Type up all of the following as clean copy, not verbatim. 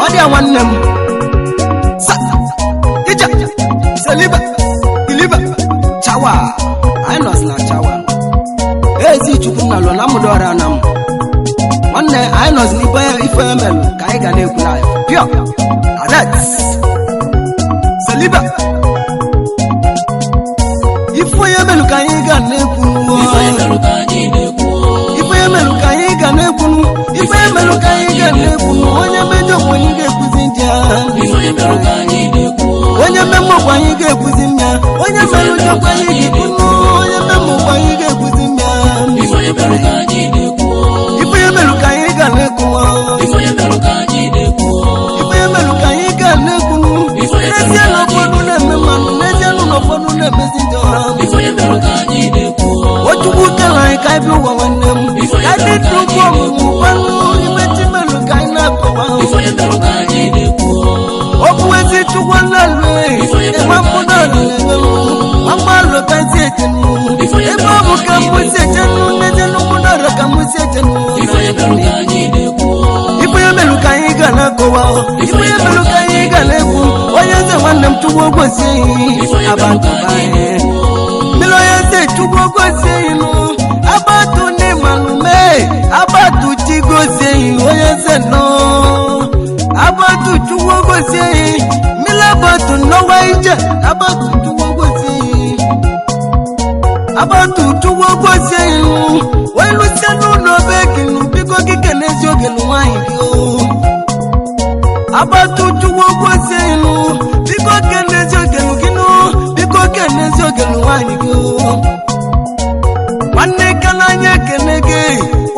Ọ dị ya nwanne m sa ije seliba iliba chawa anyị nọzi na chawa. Ezi Chukwu na lụọ na mụdụ ọrịa na m nwanne anyị nọzi n'ibe ife emelụ ka anyị ga na-ekwu live pure aret seliba ife onye melụ ka anyị ga na-ekwu. Ife melụ ka anyị na-ekwu. Ife emelụ ka anyị ga na-ekwunu, ife emelụ ka anyị ga na-ekwunu. Onye mejọ bụ anyị ga-ekwuzi ndị Ife melụ ka anyị na-ekwu. Onye mmemme bụ anyị ga-ekwuzi mmịa. Onye mere ụjọ bụ anyị ga-ekwunu. Onye mmemme bụ anyị ga-ekwuzi mmịa. Ife melụ ka anyị na-ekwu. Ife emelụ ka anyị ga na-ekwu. Ife melụ ka anyị na-ekwu. Ife emelụ ka anyị ga na-ekwunu. N'ezie na ụfọdụ na-eme mmanụ, n'ezie na ụfọdụ na-emezi njọ. Ife melụ ka anyị na-ekwu. Ochukwu kere anyị ka anyị bịa ụwa, nwanne m, ka anyị dị ugwu ọmụmụ kwanụ ife chimelụ ka anyị na-akọwa. Ife melụ ka anyị na-ekwu. Okwu ezi Chukwu na-alụ ịgba mkpụrụ na-emelu mgbalụ ka esi echenu ebe ọ bụ ka mụ si echenu n'ejenu mkpụrụ ọrụ ka mụ si echenu. Ife melụ ka anyị na-ekwu. Ife ya melụ ka anyị ga na-akọwa, ife ya melụ ka anyị ga na-ekwu. Onye eze nwanne m, Chukwu gosi abatụba anyị mmiri. Onye eze, Chukwu gosi nụ abatụ ndị malụ mee abatụ chi gosi. Onye eze nọ abatụ, Chukwu gosi mmiri abatụ n'ọwa ije abatụ, Chukwu gosi abatụ, Chukwu gosi nụ wee lụsie n'ụlọ be gị nụ. Biko gị kenezi oge nụ nwaanyị gị o. Agbatu Chukwu gosi nụ, biko kenezi ogelu gị nụ, biko kenezi ogelu nwaanyị gị o. Nwanne kananya ekene gị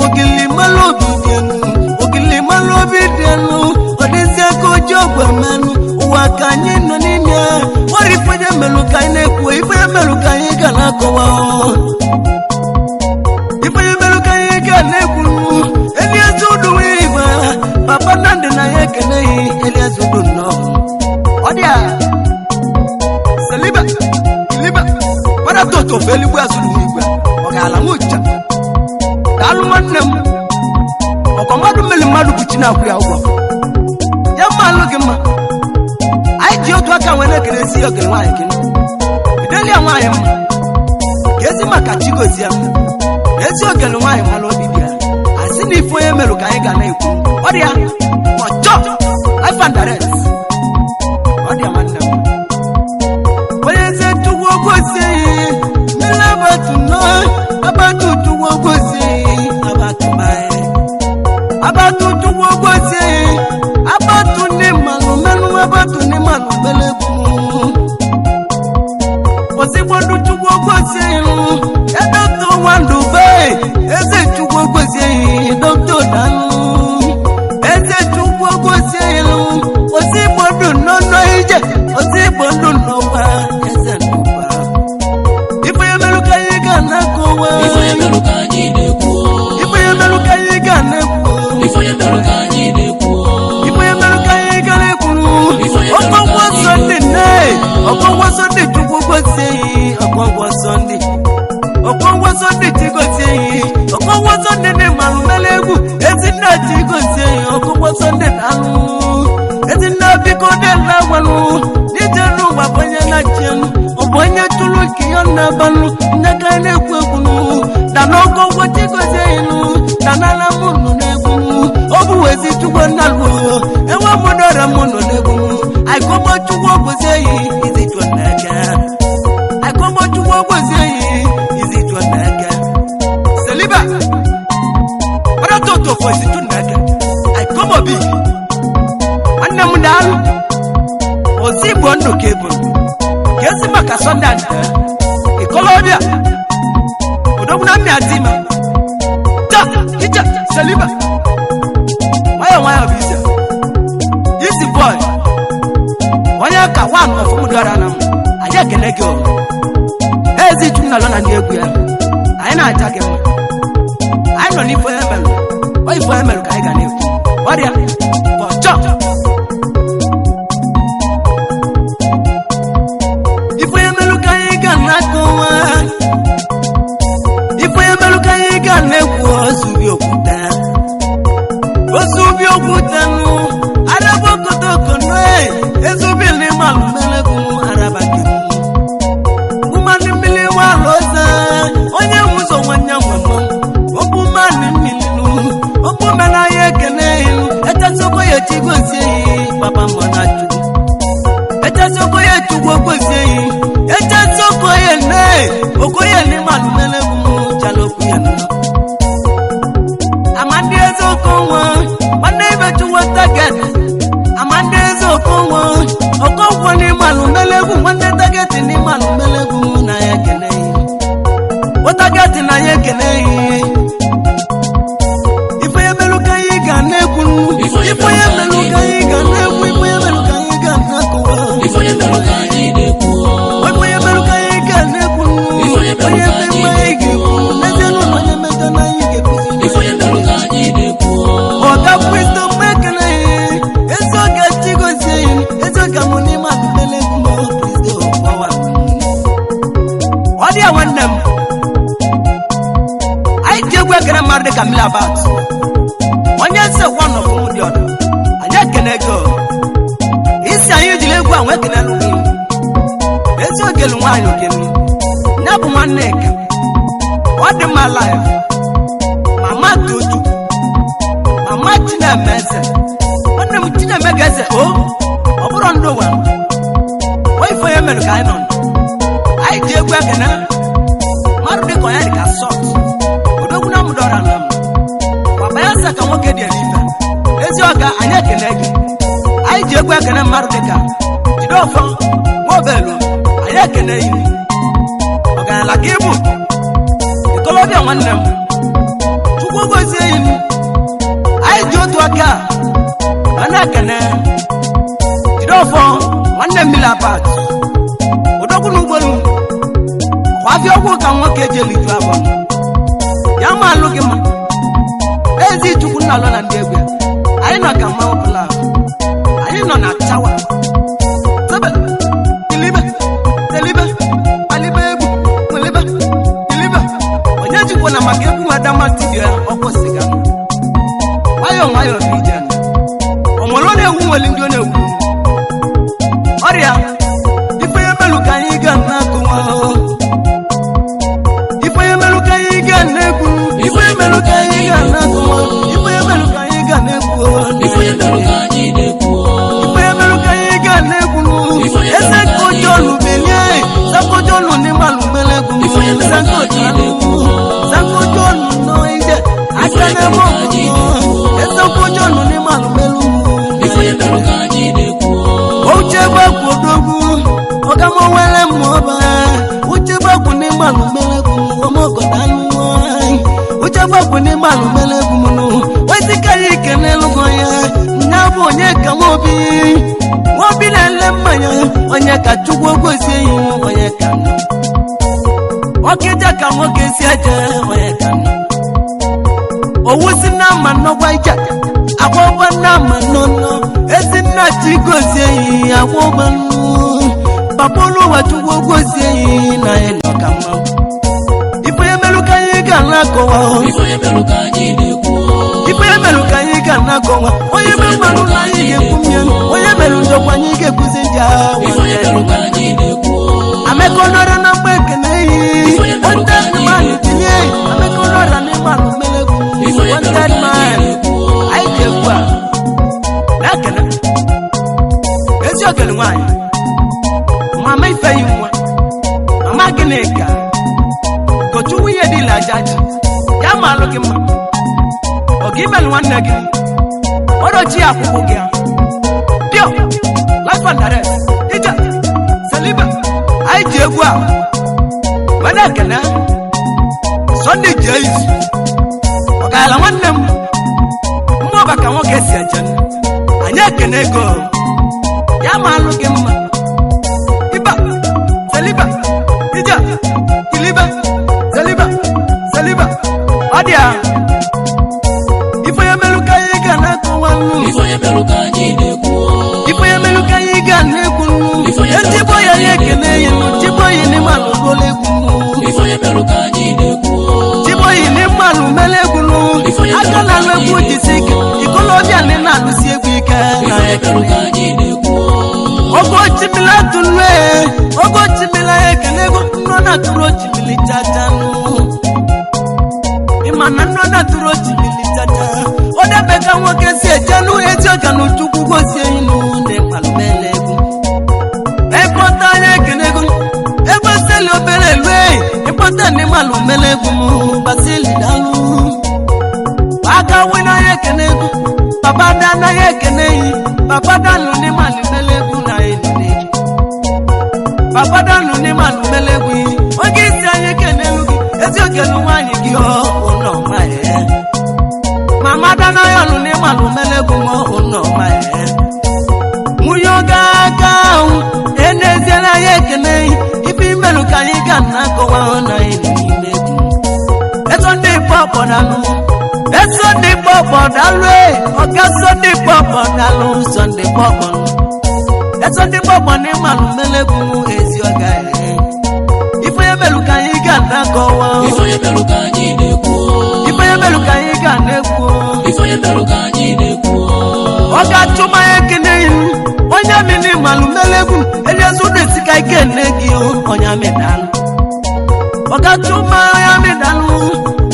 ogili malụ obi dị elu, ogili malụ obi dị elu. Ọ dịzie ka oji ọgwụ emenụ ụwa ka anyị nọ n'ime ya. Nwere ife ya melụ ka anyị na-ekwu, ife ya melụ ka anyị ga na-akọwa, ife ya melụ ka anyị ga na-ekwu. Elieze udu igwe papa Nnamdị na ya ekeneghị Elieze udu nnọọ. Ọ dị a seliba iliba gbada toto bụ eluigwe azụrụ n'igwe ọ ga-ala nwụcha. Daalụ nwanne m. Ọkwa mmadụ mmeli mmadụ bụ chi na-akwụ ya ụgwọ ya mma alụ gị mma. Anyị ji otu aka nwee na-ekelesi ya ogene nwaanyị gị idelia nwaanyị mma ka ezi maka chigozie m ezi ogene nwaanyị mara obi dị ya. Asị na ife onye merụ ka anyị ga na-ekwu. Ọ dị ya ọchọ life and direct. Ọ dị ya nwanne m. Onye eze, Chukwu gosi mmiri abatụ nọ abatụ, Chukwu gosi abatụ mae abatụ, Chukwu gosi abatụ ndị mmanụ menụ abatụ ndị mmanụ melegwu ozigbo ndụ. Chukwu gosi edọkta nwandụ be eze, Chukwu gosi dọkta dalụ eze, Chukwu gosi ozigbo ndụ n'ọnọ ije, ozigbo ndụ n'ọgba eze n'ụba. Ife ya melụ ka anyị ga na-akọwa. Ife melụ ka anyị na-ekwu. Ife ya melụ ka anyị ga na-ekwu. Ife melụ ka anyị na-ekwu. Ife ya melụ ka anyị ga na-ekwu. Ọgbọgwọ Sọnde nne, ọgbọgwọ Sọnde, Chukwu gosi ọgbọgwọ Sọnde, ọgbọgwọ Sọnde chi gosi ọgbọgwọ Sọnde ndị malụ mele egwu ezinna chi gosi ọgbọgwọ Sọnde na-alụ ezinna. Biko dela gwanụ n'ije n'ụwa bụ onye na-achị elu, ọ bụ onye tụrụ nke ya na-abanụ nne ka anyị na-ekwu ekwunu na n'ogo ụgwọ chi gosi elu na n'ala mụ nọ n'egwu. Ọ bụ ezi Chukwu nna lụọ enwe mụ dọrọ mụ nọ n'egwu. Àìkọ́mọ́ Chukwu gosi eyi izi jụọ n'aka, àìkọ́mọ́ Chukwu gosi eyi izi jụọ n'aka. Seliba ọ̀dọ́ tó tó fọ izi jụọ n'aka àìkọ́mọ́ bi nwanne m daalụ. Ozi Igbo ndụ ka ebu ka ezi maka Sọnde a ikolobịa odogwu na mmịa dị ime ta ije seliba nwayọ nwayọ bụ ije isi boy onye ka wan of ụmụdịọra na m anyị ekele gị o. Ezi Chukwu na-alọ na ndị egwu ya, anyị na-aja gị mma. Anyị nọ n'ife onye melụ ọ, ife onye melụ ka anyị ga na-ekwu. Ọrịa bọchọ ife onye melụ ka anyị ga na-akọwa, ife onye melụ ka anyị ga na-ekwu. Ozubi okwute, ozubi okwute nụ araba okotoko nụ ezubi n'ime alụmelegwu araba gị mmanụ mmiri walụze onye nwe ụzọ nwanne nwe mụ okwu mmanụ mmiri nụ okwu mere anyị ekene ilu echesokwa ya echi gozie yi papa mbọ na Chukwu, echesokwa ya Chukwu gozie yi echesokwa ya nne okoye n'ime alụmelegwu mụ chala okwu ya nụ amadi eze okonwo nwanne ibe target, amadi eze okonwo okonwo n'ime alụmelegwu nwanne target n'ime alụmelegwu na ya ekene yi target na ya ekene yi. Ife ya melu ka anyị ga na-ekwu, ife ya melu ka anyị ga na-ekwu, ife ya melu ka anyị ga na-akụwa, Ife onye merụ ka anyị na-ekwu. Ife ya melu ka anyị ga na-ekwu, onye mmemme anyị ga-ekwu n'ezie na onye mmejọ na anyị ga-ekwuzi. Ife onye merụ ka anyị na-ekwu. Ọga Kristo mgbe ekele ezi oge chigozie ezi oge mụ n'ime akụkpele egwu m Kristo ọwa. Ọ dị ya nwanne m, anyị ji egwu ekele mmadụ dịka mmiri abat onye eze one of ụmụ dị ọdụ. Anyị ekene gị o. Isi anyị jiri egwu a nwee kelelu gị ezi ogelu nwaanyị ogelu ya bụ nwanne ka ọ dị mma live, mama Tochukwu, mama Chineme eze nwanne m Chineme ga eze o ọ bụrụ ndụ ụwa o ife onye mere ka anyị nọ, anyị ji egwu ekene mmadụ dịka onye dịka sọt odogwu na mụdọra na m papa ya sị ka nwoke dị elife ezi ọga. Anyị ekene gị. Anyị ji egwu ekene mmadụ dịka Jideọfọ Nwaobelu. Anyị ekene gị, ọgaranya ka ịbụ ikolobịa nwanne m. Chukwu gozie yi. Anyị ji otu aka a na-ekene Jideọfọ nwanne m Milapat odogwu na ụgbọelu kwafịa ọgwụ ka nwoke ji eliju afọ ya ma alụ gị ma ezi Chukwu nna alụ na ndị egwu ya. Anyị nọ ka mmanwụ pụla, anyị nọ na chawa sebe ilibe telibe alibe egwu welibe ilibe onye jikwa na maka egwu nwada studio ya ọkụ siga nwayọọ nwayọọ bụ ije onwere ọ na-egwu nwere ndị ọ na-egwu ọrịa. Ife ya melu ka anyị ga na-akụwa, ife ya melu ka anyị ga na-egwu, ife ya melu ka anyị ga na-akụwa, ife ya melu ka anyị ga na-egwu, Ife onye merụ ka anyị na-ekwu. Ife ya melu ka anyị ga na-egwu. Eze kojolu belie sakojolu ní malùmẹ́lẹ́gùn sakojolu sakojolu nọ ije akanemo eze kojolu ní malùmẹ́lẹ́gùn. Ife onye merụ ka anyị na-ekwu. Uche gbagbu odogwu ọgamowele mọba uche gbagbu ní malùmẹ́lẹ́gùn ọmọkọ̀dánù uche gbagbu ní malùmẹ́lẹ́gùn nù wetikari ike n'elugo ya nya bụ onye ka nwobi nwobi na-ele mmanya onye ka Chukwu gozie iwu onye ka nọ ọkịja ka nwoke si eje onye ka nọ owusi na ama nọgwa ije agbọgba na ama nọnọ ezi nna chi gozie yi agbọgba nụ papa oluwa Chukwu gozie yi na ya nọ ka mma ife ya merụ ka anyị ga na-akọwa. Ife onye merụ ka anyị na-ekwu. Ife ya merụ ka anyị ga na-akọwa, onye merụ na anyị ga-ekwu mmiri, onye merụ njọkwa anyị ga-ekwuzi nja. Ife onye merụ ka anyị na-ekwu. Ameka ọnọrọ na mgbe ekene yi wanted man tinye ameka ọnọrọ na ịgba alụmelegwu Ife onye merụ wanted ka anyị man na-ekwu. Anyị ji egwu a na-ekene ezi ogele nwanyị mama ifeyi nwa mama gịnị ka Ugochukwu ihe dịla ajaji ya ma alụ gị mma ọ ga imelụ nwanne gị ọrọchi akwụkwọ gị pio life and direct ije seliba. Anyị ji egwu a wee na-ekene Sunday jee izu ọgarala nwanne m mmụọba ka nwoke si eje. Anyị ekene ego ya ma alụ gị mma iba seliba ije. Ọ dị a ife onye melụ ka anyị ga na-akọwa nnu. Ife onye merụ ka anyị na-ekwu. Ife onye melụ ka anyị ga na-ekwu nnu. Ezigbo ya ya ekene ya nnu. Chiboyi n'ime alụgola egwu nnu. Ife onye merụ ka anyị na-ekwu. Chiboyi n'ime alụmele egwu nnu. Aka na-alụ egwu jisi ike. Ikolobịa ndị na-alụsi egwu ike Ife na onye merụ ka anyị na-ekwu. Ogo chimila tụlụ e, ogo chimila ekele ego nnọ na tụrụ ochimili chacha nụ. Ịma na nnọ na tụrụ ochimili chacha. O debe ka nwoke si eje nụ ezi ọga na Chukwu gozie inu ndị mmalụmele egwu. Ịkpọta anya ekele ego, ego seli obere elu e, ịkpọta ndị mmalụmele egwu m Basili dalụ. Aka we n'anya ekene egwu, papa da n'anya ekene yi, papa da nụ ndị mmalụmele egwu na enene. Papa da nụ ndị mmalụmele egwu yi, oge isi anyị ekene elu gị, ezi okelu nwaanyị gị ọ ụnọ ma ya. Mama da n'anya nụ ndị mmalụmele egwu m ụnọ ma ya. Nwunye oge aka ahụ, enezie n'anya ekene yi, ife imelụ ka anyị ga na-akọwa na anyị nọ n'ime egwu. Eso ndị pọpọ dalụ, eso ndị pọpọ dalụ e, ọga so ndị pọpọ dalụ, sọ ndị pọpọ nụ. Eso ndị pọpọ ní màlúù mẹlẹ́gùn ezi ọga ẹ̀. Ife onye melu ka anyị ga na-akọwa. Ife onye merụ ka anyị na-ekwu. Ife onye melu ka anyị ga na-ekwu. Ife onye merụ ka anyị na-ekwu. Ọga chụma ya ekene ihu, onye mini màlúù mẹlẹ́gùn, eliezu na-esi ka ike nne gị o, onye amị dalụ. Ọga chụma ya amị dalụ,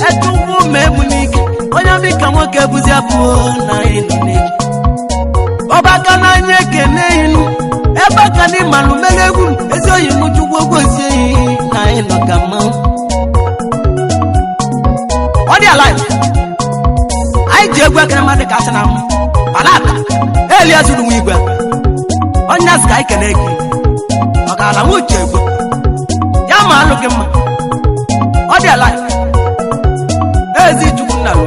etukwu ma egbu n'ike, onye amị ka nwoke bụzi abụọ na ịnọ n'ike. Ọba aka n'anya ekene inu, ebe aka ndị mmanụ mere egwu, ezi oyi m Chukwu gozie yi na ịnọ ka mmanwụ. Ọ dị ala anyị ji egwu ekene mmadụ ka asị na mma palata eli ezuru nwa igwe onye asị ka anyị kene gị ọ ga-ala nwa uche egwu ya ma alụ gị mma. Ọ dị ala ezi Chukwu nna m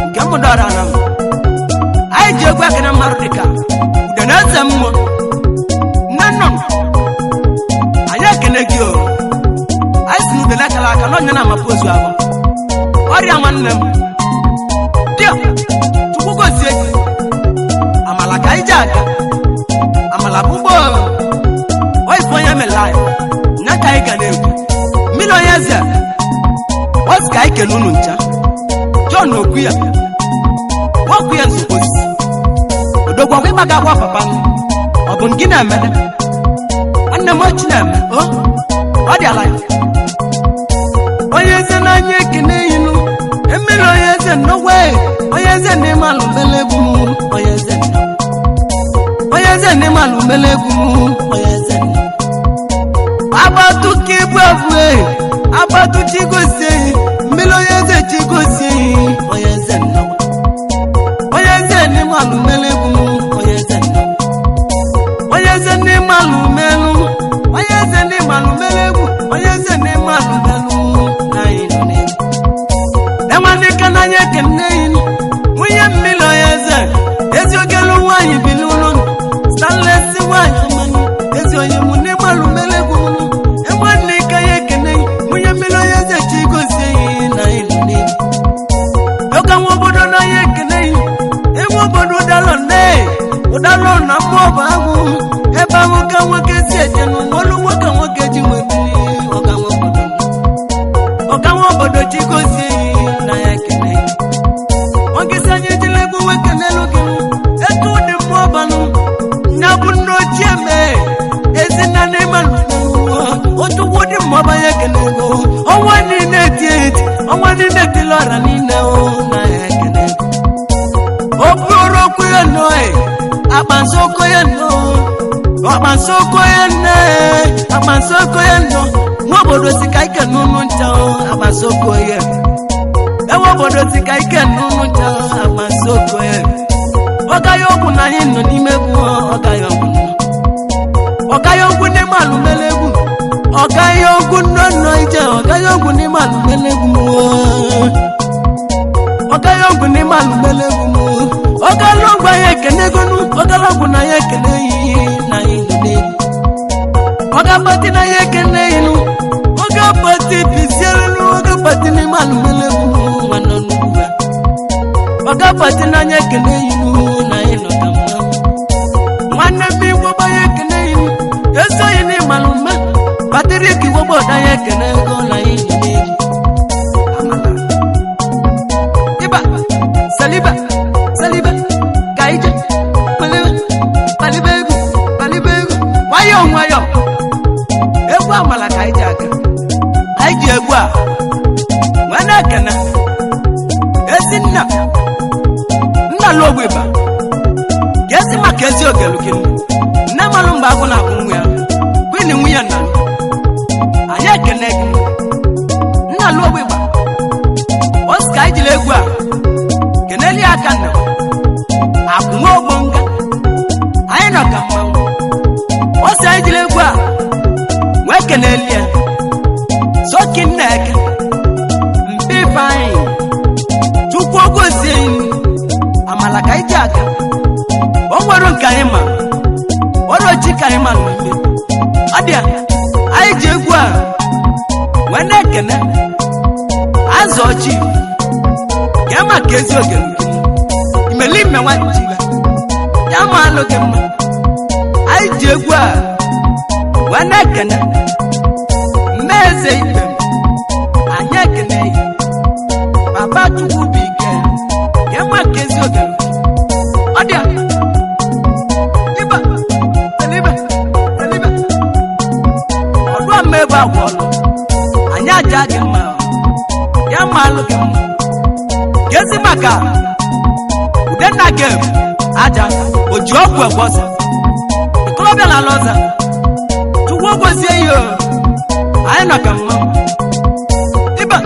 nke m dọrọ na m anyị ji egwu ekene mmadụ dịka ude na eze mmụọ nne nnụnụ anyị ekene gị o. Anyị si n'udele akara aka na onye na-amapụ ozu abụ ọrịa nwanne m dịa Chukwu gozie gị. Amala ka anyị ji aga amala bụ ụgbọ oife onye mere anyị nya ka anyị ga na-egwu mmiri onye eze ọ sị ka anyị kene unu ncha. John okwu ya okwu ya nzukọ osisi odogwu ọkwa ịgbaga akwa papa m ọ bụ gị na-emede nwanne m ochi na-eme o ọ dị ala ya. Onye eze n'anya ekene inu mmiri onye eze nnọgwe onye eze n'ime alụmele egwu m onye eze nna onye eze n'ime alụmele egwu m onye eze nna agbatu ka ibu ebu e agbatu chigozie mmiri onye eze chigozie onye eze nnọgwe onye eze n'ime alụmele egwu m onye eze nna onye eze n'ime alụmelu onye eze n'ime alụmele egwu onye eze n'ime alụmelu na anyị nọ n'egwu enwere ike n'anya ekene inu nwunye mmiri onye eze ezi ogelu nwaanyị bili ụlọ stanlesi nwaanyị mmanụ ezi onye mụ n'ime alụmele egwu m enwere ike ya ekene nwunye mmiri onye eze chi gozie yi na anyị nọ n'egwu oke nwa obodo n'anya ekene yi enwe obodo ụdalọ nne ụdalọ na mmụọ bụ agwụ ebe ahụ ka nwoke si eje n'ụlọ nwoke nwoke ji nwebili ọka nwa obodo ọka nwa obodo chi gozie yi na ya ekene yi ogisi anyị ejila egwu nwoke n'elu gị etu ụdị mmụọ banụ nya bụ nne ochie mee ezinna n'ịma otukwu dị mmụọ banye ekene ego ọnwa niile eti eti ọnwa niile etila ọra niile o na ya ekene ego okpuru okwu ya nọ e akpansoko ya nọ ọkpansoko ya nne akpansoko ya nọ nwa obodo si ka ike n'ụlọ ncha o akpansoko ya ewe obodo si ka ike n'ụlọ ncha o akpansoko ya ọgaghị ọgwụ na anyị nọ n'ime egwu ọgaghị ọgwụ nọ ọgaghị ọgwụ n'ime alụmele egwu ọgaghị ọgwụ nnọnnọ ije ọgaghị ọgwụ n'ime alụmele egwu m ọgaghị ọgwụ n'ime alụmele egwu m ọgala ọgwụ anyị ekene egonu ọgala ọgwụ na anyị ekene yi na anyị nọ n'egwu ọgapati na anyị ekene inu ọgapati bisielu ọgapati n'ime alụmele egwu m Pati n'anya ekele inu na anyị nọ ka mma. Nwanne m igwe gbanye ekele inu esoghị n'ịmalụ mma. Patrik Igbo anyị ekele ego na anyị nọ n'egwu. Amala. Ịba, saliba, saliba, ka ije, kpalibe, kpalibe egwu, kpalibe egwu, nwayọọ nwayọọ. Egwu amala ka anyị ji aga. Anyị ji egwu a, nwee na-ekene. Ezi nna, nna Logbe ba, ka ezi maka ezi ogelu gị. Nne malụ mgbe agụ na-agụ nwa ya, kwini nwunye nna m. Anyị ekene gị. Nna Logbe ba, o si ka anyị jiri egwu a keneli aka nna akwụnwe ogbonga anyị nọ ka mmanwụ. O si anyị jiri egwu a wee keneli ya soki nna eke mpe ifeanyị chukwu ogozie amala ka anyị ji aga. O nwere nke anyị ma ọrụ ochi ka anyị ma n'ime ọ dị ya. Anyị ji egwu a wee na-ekene azụ ọchị ka maka ezi oge imeli ime nwachiba ya ma alụ gị mma. Anyị ji egwu a wee na-ekene mme eze ikpe m. Anyị ekene ya baba chukwu bụ ike ka maka ezi oge ọ dị a. Iba elibe elibe ọdụ ama ebe agwa ọlụ anyị aja gị mma ya ma alụ gị mma. Gezi maka udenna gem aja oji ọgwụ egbe ọzọ ikolobịa na ala ọza chukwu ogozie ihe o. Anyị nọ ka mma. Iba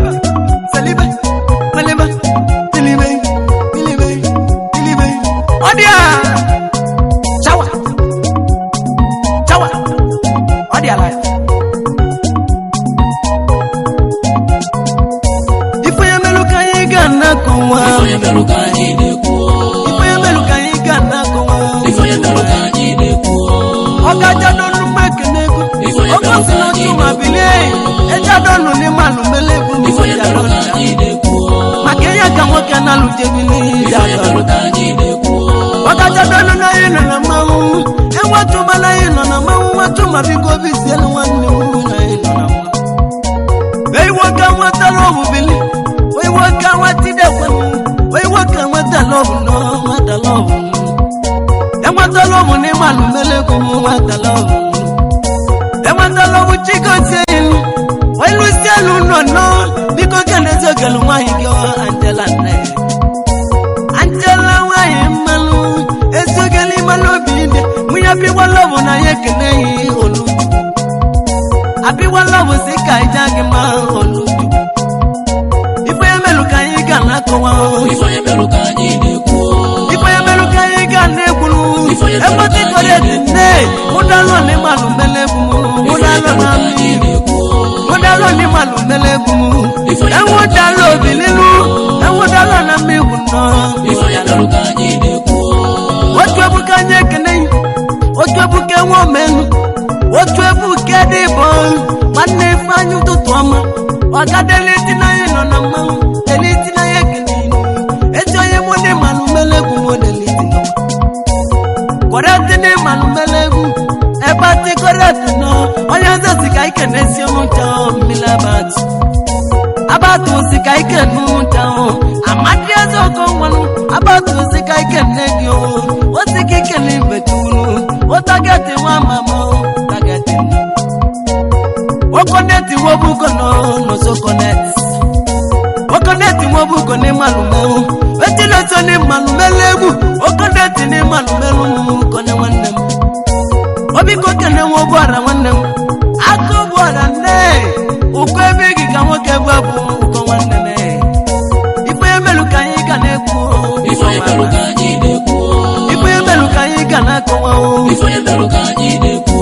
selibe melibe tilibe tilibe tilibe ọ dị a chawa chawa ọ dị ala ya. Ife ya melụ ka anyị ga na-akọwa. Ife onye merụ ka anyị na-ekwu. Ife ya melụ ka anyị ga na-akọwa. Ife onye merụ ka anyị na-ekwu. Ọkaja dọnụ mekene egwu. Ife onye melụ Ogosi ka na anyị otu ma bilie eja dọnụ n'ime alụmele egwu. Ife onye merụ ka anyị na-ekwu. Maka ihe ka nwoke na-alụjebili. Ife onye merụ ka anyị na-ekwu. Ọkaja dọnụ na anyị nọ na mmanwụ enwetụma na anyị nọ na mmanwụ nwatụma biko bizielu nwanne m na anyị nọ na mmanwụ. Eiwoke nwetara ọbụ bili eiwoke nwetidekwe eiwoke nwetara ọbụ nọ nwetara ọbụ enwetala ọbụ n'ime alụmele egwu m nwetara ọbụ enwetala ọbụ chigozie elu welusi elu nọ nọ biko kenezi ogelu nwaanyị gị Angela nne Angela nwaanyị mmanụ eziogelu mmanụ obi dị nwunye abịwala ọbụ na ya ekene ya olu abịwala ọbụ si ka ịja gị ma olu ife ya melụ ka anyị ga na-akọwa. Ife onye merụ ka anyị na-ekwu. Ife ya melụ ka anyị ga na-ekwuru. Ekwentị kọrọ nne mụdalụ ní màlù mẹlẹ́gùn mụdalụ Ife onye merụ na ka anyị na-ekwu. Mụdalụ ní màlù mẹlẹ́gùn enwụdalụ obi nínú enwụdalụ na mmegwu nọ. Ife onye merụ ka anyị na-ekwu. Otu ebuka nye ekene otu ebuka enwe omenu otu ebuka dị bụ nwanne ifeanyị ụtụtụ ọma ọgadeli tinanye nọ na mmanwụ deli tinanye ekene ezi onye mụ ndị mmanụ melegwu mụ deli tinye kọrẹ́tì ní màlúmẹ́lẹ́gùn ẹ̀bá tí kọrẹ́tì náà onye nze si ka ike na-esi ọnụ ncha mmiri abatụ abatụ si ka ike nụ ncha amadi eze ọkọ nwanụ abatụ si ka ike nne gị o osi ka ike na ibetunu o tageti nwa mama o tageti nne okoneti nwobuko nọ n'osokoneti okoneti nwobuko ní màlúmẹ́wò etileso ní màlúmẹ́lẹ́gù okoneti ní màlúmẹ́lú kọ́ni nwanne m obiko kene nwa ụgbọala nwanne m aka ụgbọala nne ụkọ ebe gị ka nwoke bụ abụ ụkọ nwanne m ife emelu ka anyị ga na-ekwu. Ife onye merụ ka anyị na-ekwu. Ife emelu ka anyị ga na-akọwa. Ife onye merụ ka anyị na-ekwu.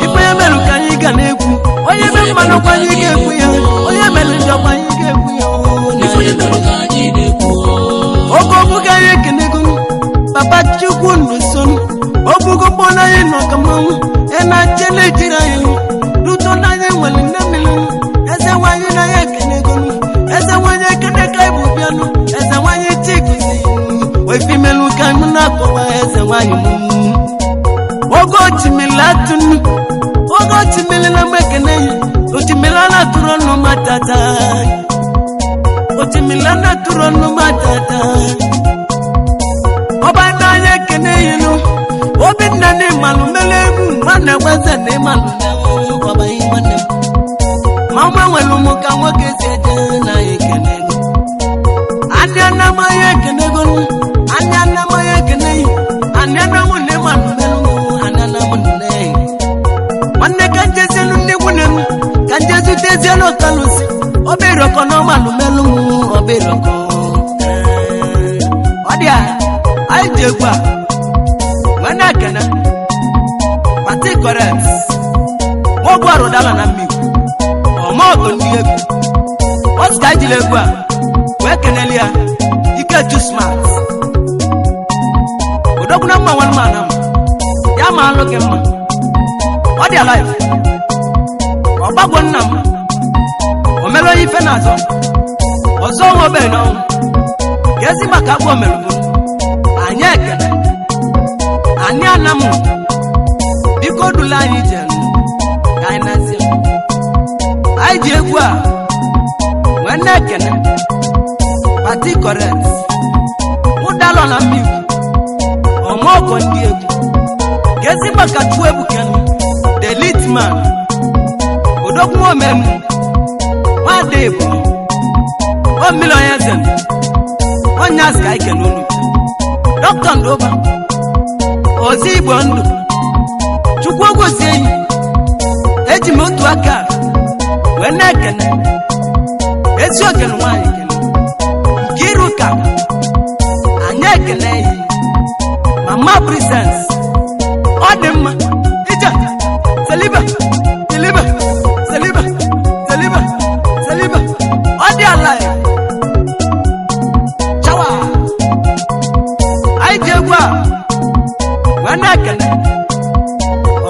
Ife emelu ka anyị ga na-ekwu onye ebe mmanụ kwa anyị ga-ekwu ya. tata. Otimila na-atụrụ ọnụ ma tata. Ọba n'anya ekene yinu. Obinna na ịmalụ mele egwu nwanne gweze na ịmalụ mele ọba ihe nwanne m. Ma nwa nwere ụmụ ka nwoke si eje na ekene ego. Anya na amaghị ekene ego. Anya na amaghị ekene yi. Anya na mụ na ịmalụ mele anya na mụ na nwanne ka njezielu ndị nwunye m ka njezutezielu ọkalụsi obere ọkọ na ọmalụ melu m obere ọkọ. Ọ dị a anyị ji egwu a wee na-ekene pati correct nwaogbu arụdala na mmiri ọmaọgụ ndị egwu ọ sị ka anyị jiri egwu a wee keneli ya Ikechu Smart odogwu na mma nwanne m ana m ya ma alụ gị mma. Ọ dị alive ọgbagwo nna m o mere onye ife na-azọ ọzọ nwa obere n'ọnwụ ka ezi maka agba omerugbo anyị ekene anyị anam biko dula anyị ije ka anyị nazie. Anyị ji egwu a wee na-ekene pati correct ụdalọ na mmiri ọmọgọ ndị egwu ka ezi maka Chukwu ebukenu the lead man odogwu omenu nwada Igbo o mmiri onye eze onye azụ ka anyị kene unu Dọkịta Ndụba ozi Igbo ndụ Chukwu ogozie enyi eji m otu aka wee na-ekene ezi okene nwaanyị kene nke iru ka anyị ekene yi mama princess ọ dị mma ije selibe selibe selibe selibe selibe ọ dị ala ya chawa. Anyị ji egwu a wee na-ekene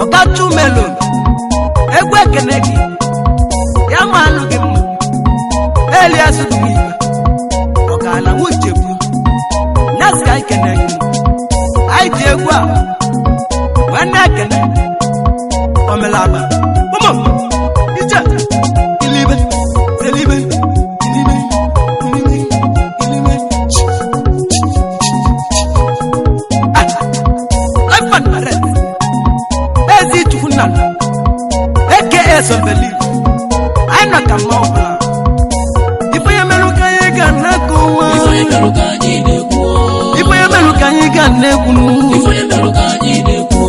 ọga Chumelo egwu ekene gị ya ma alụ gị mma Elias dugbu igwe ọgala nwuchekwu nyasị ka anyị kene gị. Anyị ji egwu a wee na-ekene omelaba ụmụ ije ilibe selibe ilibe ilibe ilibe. Ah, life and direct ezi Chukwu nna aka Sọmbeli anyị nọ ka mma ọbụla ife ya merụ ka anyị ga na-akọwa. Ife onye merụ ka anyị na-ekwu. Ife ya merụ ka anyị ga na-ekwu. Ife onye merụ ka anyị na-ekwu.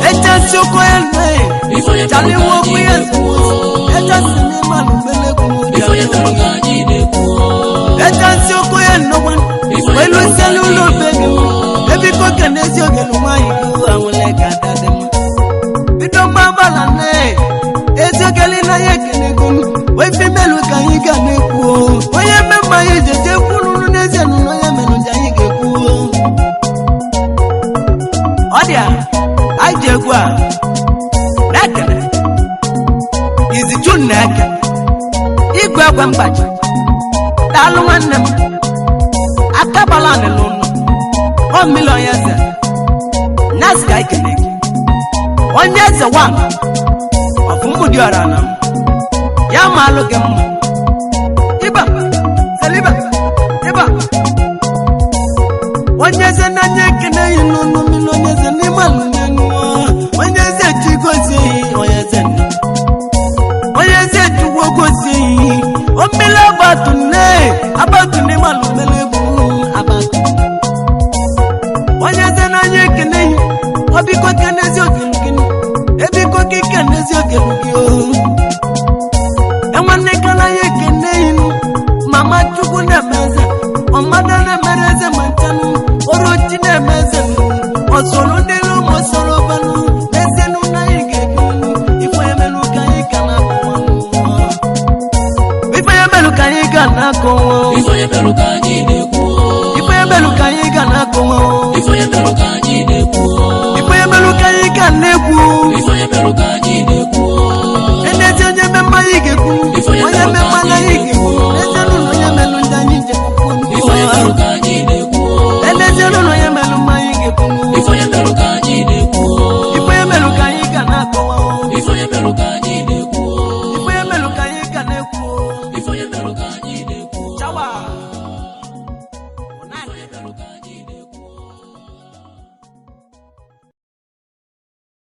Echesi okwu ya nne. Ife onye merụ Chali ka nwa okwu anyị ya na-ekwu. echesi n'ime alụmelekwu. Ife onye merụ ka anyị na-ekwu. Echesi okwu ya nnọgwa welu selu ụlọ ofe gị ebiko ka n'ezi oge na nwaanyị gị anwụle ka ada dị mma bido mgbabala nne ezi ogeli na ya ekenego m wee melu ka anyị ga na-ekwu onye mmemme anyị jeje kwururu n'ezie nụ na onye melụ ji anyị ga-ekwu. Ọ dị a anyị ji egwu a na-ekene izichu na-eke igwe egwe mgbaji daalụ nwanne m akabala anịlụ ụnụ ọ mmiri onye eze nyasị ka anyị kene gị onye eze wan ọfụmụdị ọra na m ya ma alụ gị mma ịba seliba ịba onye eze n'anya ekene yi n'ọnụ mmiri onye eze n'ime alụmenụ onye eze chigozie onye eze nne onye eze chukwu gozie omele abatune abatune malụmele egwu abatune onye eze n'anya ekene yi ọbiko kenezi okelu gị ebiko ka ikenezi okelu gị o enwanne kana ya ekene yi mama chukwu na-eme eze ọmada na-emere eze ma nchanụ orochi na-eme eze ọsoro ndị ụmụ osoro banụ n'ezienụ na anyị ga-ebi ife emelu ka anyị ka na-akọwa ife emelu ka anyị ga na-akọwa. Ife onye merụ ka anyị na-ekwu. Ife emelu ka anyị ga na-akọwa. Ife onye merụ ka anyị na-ekwu.